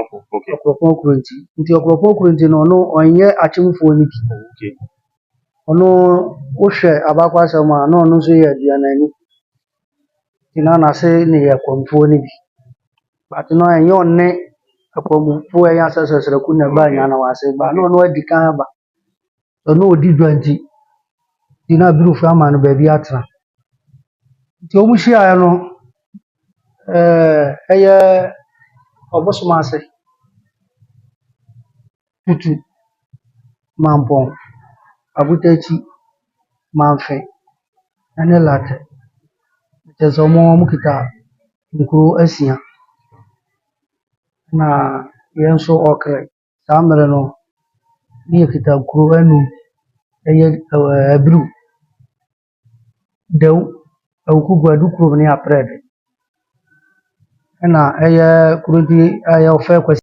Ɔkuropɔn Kuronti. Nti Ɔkuropɔn Kuronti no, ɔno ɔnyɛ akyemfoɔ no bi. Ɔno wohwɛ abakɔasɛm a, na ɔno nso yɛ aduanani. Nti na n'ase ne yɛ Akwamfoɔ no bi. But no ɛnyɛ ɔne Akwamfoɔ a ɛyɛ Asɛsɛsrɛko na ɛbaa Nyanawase ba. Na ɔno adi kan aba. Ɔno ɔdi dwa nti, nti na Abirufoɔ ama no baabi atena. Nti wɔn hyiaeɛ no, ɛyɛ ɔbosom ase, Tutu, Mampɔn, Abotakyi, Mamfe ne Latɛ. Kyerɛ sɛ wɔn kita nkuro 6. Na yɛn nso Ɔkra, saa mmerɛ no, ne yɛkita nkuro 5. Ɛyɛ Abiru, Dawu, Awuku Guadu kurom ne Aprɛde. Ɛna ɛyɛ kuro bi a ɛyɛ Ɔfɛ Kwasi.